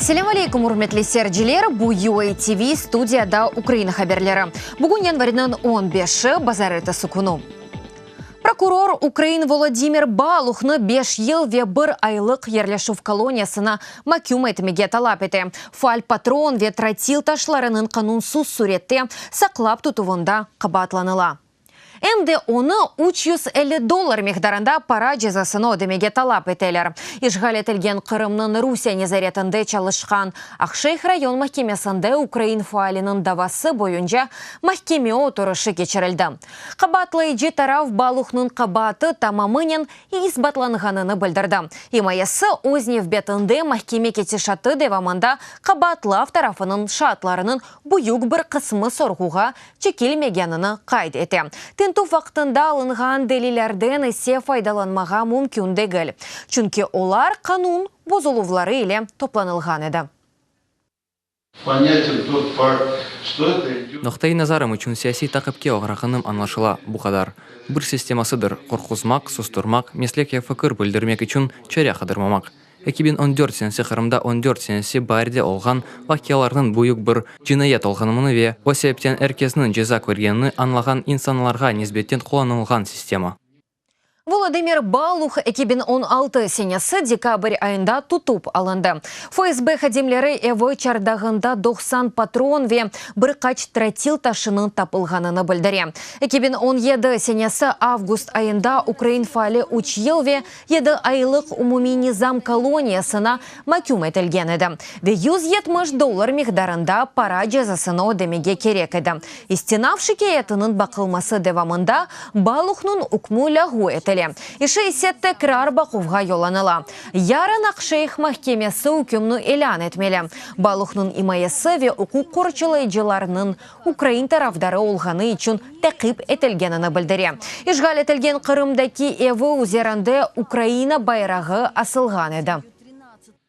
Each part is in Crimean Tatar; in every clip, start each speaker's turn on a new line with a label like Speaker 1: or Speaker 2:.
Speaker 1: Selâm aleyküm, ürmetli seyirciler! Bu UA TV, studiyada Ukraina haberleri. Bugün yanvarniñ on beşi, bazarertesi künü. Prokuror ukrain Volodımır Baluhnı beş yıl ve bir aylıq yerleşüv koloniyasına maküm etmege talap ete. Faal patron ve trotil taşlarınıñ qanunsız sürette saqlap tutuvında qabaatlanıla. Em de onı 350 dollar miqdarında para cezasını ödemege talap eteler. İşğal etilgen Qırımnıñ Rusiye nezaretinde çalışqan Aqşeyh rayon mahkemesinde ukrain faaliniñ davası boyunca mahkeme oturışı keçirildi. Qabaatlayıcı taraf Baluhnıñ qabaatı tamamınen isbatlanğanını bildirdi. İmayesi, öz nevbetinde, mahkeme ketişatı devamında qabaatlav tarafınıñ şaatlarınıñ büyük bir qısmı sorğuğa çekilmegenini qayd ete. Tintüv vaqtında alınğan delillerden ise faydalanmağa mümkün degil, çünki olar qanun bozuluvları ile toplanılğan edi.
Speaker 2: Noqta-i nazarım içün siyasiy taqipke oğrağanım añlaşıla, bu qadar. Bir sistemasıdır, qorquzmaq, susturmaq, meslek ya fikir bildirmek içün çare qıdırmamaq. 2014 senesi Qırımda 14 senesi baarde olğan vaqialarnıñ büyük bir cinayet olğanını ve o sebepten er kesniñ ceza körgenini añlağan insanlarğa nisbeten qullanılğan sistema.
Speaker 1: Volodımır Baluh 2016 senesi dekabr ayında tutıp alındı. FSB hadimleri evi çardağında 90 patron ve bir qaç trotil taşınıñ tapılğanını bildire. 2017 senesi avgust ayında ukrain faali üç yıl ve yedi aylıq umumiy nizam koloniyasına maküm etilgen edi ve 170 dollar miqdarında para cezasını ödemege kerek edi. İstinaf şikâyetiniñ baqılması devamında Baluhnıñ ükmü lâğu etile, işi ise tekrar baquvğa yollanıla. Yarın Aqşeyh mahkemesi ükümni ilân etmeli. Baluhnıñ imayesi ve uquq qorçalayıcılarnıñ ukrain tarafdarı olğanı içün taqip etilgenini bildire. İşğal etilgen Qırımdaki evi üzerinde Ukraina bayrağı asılğan edi.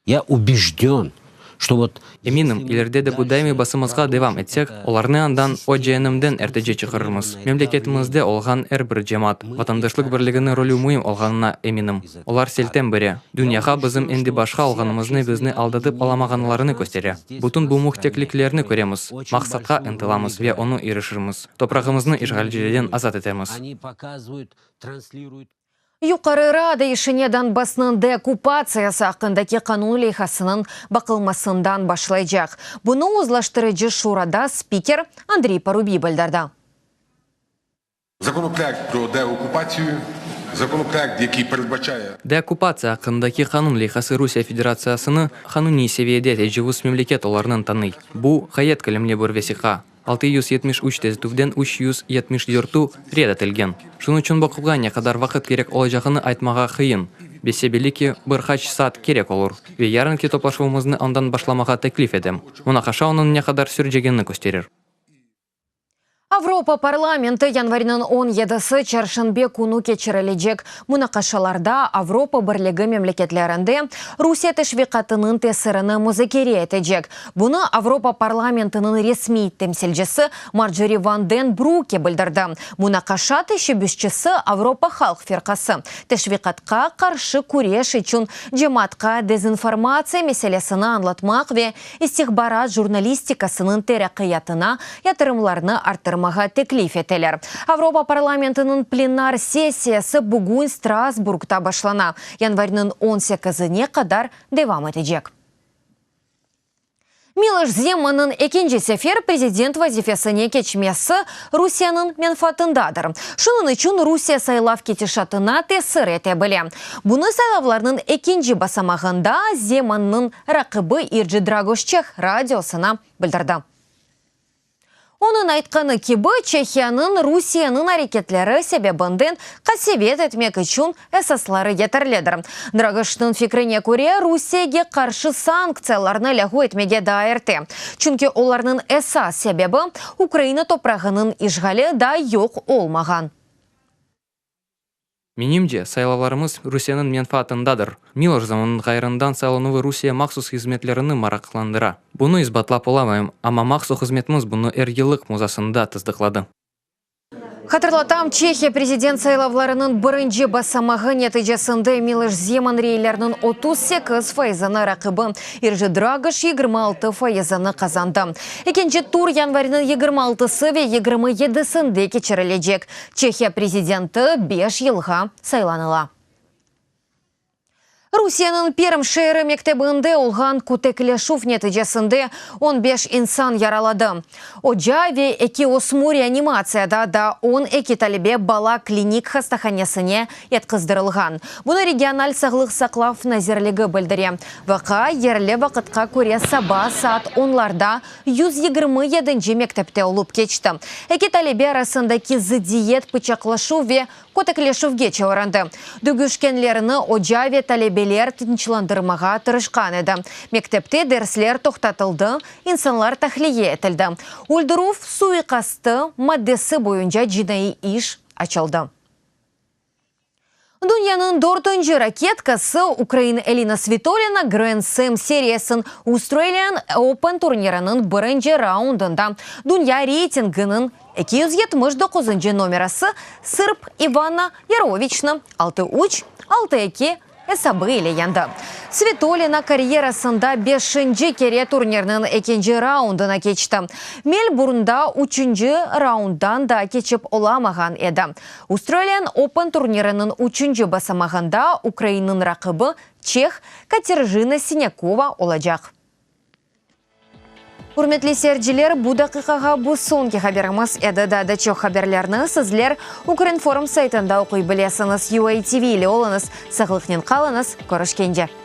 Speaker 3: Ya ubejden, çto vot.
Speaker 2: Eminim, ileride de bu daimiy basımızğa devam etsek, olarnı andan, o ceennemden ertece çıqarırmız. Memleketimizde olğan er bir cemaat, vatandaşlıq birliginiñ rolü müim olğanına eminim. Olar selten bire. Dünyağa bizim endi başqa olğanımıznı, bizni aldatıp olamağanlarını köstere. Bütün bu mühtekliklerni köremiz, maqsatqa ıntılamız ve onı irişirmiz, toprağımıznı işğalcilerden azat etemiz.
Speaker 1: Yuqarı Rada işine Donbassnıñ deokkupatsiyası aqqındaki qanun leyhasınıñ baqılmasından başlaycaq. Bunı Uzlaştırıcı şurada spiker Andriy Parubiy bildirdi.
Speaker 4: Zakonoproyekt pro deokupatsiyu, zakonoproyekt, yakiy peredbaçaye.
Speaker 2: Deokkupatsiya aqqındaki qanun leyhası Rusiye Federatsiyasını qanuniy seviyede tecavuz memleket olarnıñ tanıy. Bu, ğayet kölemli bir vesiqa. 673 tezitüvden 374-ü red etilgen. Şunıñ içün baquvğa ne qadar vaqıt kerek olacağını aytmağa qıyın. Bese-belli ki, bir qaç saat kerek olur. Ve yarınki toplaşuvımıznı andan başlamağa teklif etem. Munaqaşa onıñ ne qadar sürecegini kösterir.
Speaker 1: Avropa parlamenti yanvarniñ 17-si çarşenbe künü keçirilecek munaqaşalarda Avropa Birligi memleketlerinde Rusiye teşviqatınıñ tesirini muzakere etecek. Bunı Avropa parlamentiniñ resmiy temsilcisi Marcori van den Broeke bildirdi. Munaqaşa teşebbüsçisi Avropa halq firqası, teşviqatqa qarşı küreş içün cemaatqa dezinformatsiya meselesini añlatmaq ve istihbarat jurnalistikasınıñ teraqqiyatına yatırımlarnı arttırmağa teklif eteler. Avropa parlamentiniñ plenar sessiyası bugün Strasburgda başlana, yanvarniñ 18-ine qadar devam etecek. Miloş Zemannıñ ekinci sefer prezident vazifesine keçmesi Rusiyeniñ menfaatındadır. Şunıñ içün Rusiye saylav ketişatına tesir ete bile. Bunı saylavlarnıñ ekinci basamağında Zemannıñ raqibi İrji Dragoş Çeh radiosına bildirdi. Onıñ aytqanı kibi, Çehiyanıñ Rusiyeniñ areketleri sebebinden qasevet etmek içün esasları yeterlidir. Dragoşnıñ fikrine köre, Rusiyege qarşı sanktsiyalarnı lâğu etmege daa erte, çünki olarnıñ esas sebebi, Ukraina toprağınıñ işğali daa yoq olmağan.
Speaker 2: Menimce, saylavlarımız Rusiyeniñ menfaatındadır. Miloş Zemannıñ ğayrından saylanuvı Rusiye mahsus hızmetlerini maraqlandıra. Bunı isbatlap olamayım, amma mahsus hızmetimiz bunı er yıllıq muzasında tasdıqladı.
Speaker 1: Hatırlatam, Çehiya prezident saylavlarınıñ birinci basamağı neticesinde Miloş Zeman reylerniñ 38 fayızını, raqibi Irji Dragış 26 fayızını qazandı. Ekinci tur yanvarniñ 26-sı ve 27-sinde keçirilecek. Çehiya prezidenti beş yılğa saylanıla. Rusiyeniñ Perm şeeri mektebinde olğan kütekleşüv neticesinde on beş insan yaraladı. Oca ve eki ösmür reanimatsiyada, daa 12 talebe bala klinik hastahanesine yatqızdırılğan. Bunı regional sağlıq saqlav nazirligi bildire. Vaqia yerli vaqıtqa köre saba saat onlarda 127-nci mektepte olıp keçti. Eki talebe arasındaki zıddiyet pıçaqlaşuv ve Kötekleşüvge çevirildi. Dögüşkenlerni oca ve talebeler tınçlandırmağa tırışqan edi. Mektepte dersler toqtatıldı, insanlar tahliye etildi. Öldürüv suiqastı maddesi boyunca cinaiy iş açıldı. Dünyanıñ dörtünci raketkası ukrain Elina Svitolina Grand Slam seriyasınıñ Australian Open turniriniñ birinci raundında dünya reytinginiñ 279 nomerası sırb İvana Yaroviçni altı üç, altı eki esabı ile yeñdi. Svitolina karyerasında beşinci kere turnirniñ ekinci raundına keçti. Melburnda üçünci raunddan da keçip olamağan edi. Australian Open turniriniñ üçünci basamağında ukrainniñ raqibi çeh Katerjina Sinyakova olacaq. Ürmetli seyirciler, bu daqiqağa bu soñki haberimiz edi. Daa da çoq haberlerni sizler Ukrinform saytında oquy bilesiñiz. UATV ile oluñız, sağlıqnen qalıñız, körüşkence!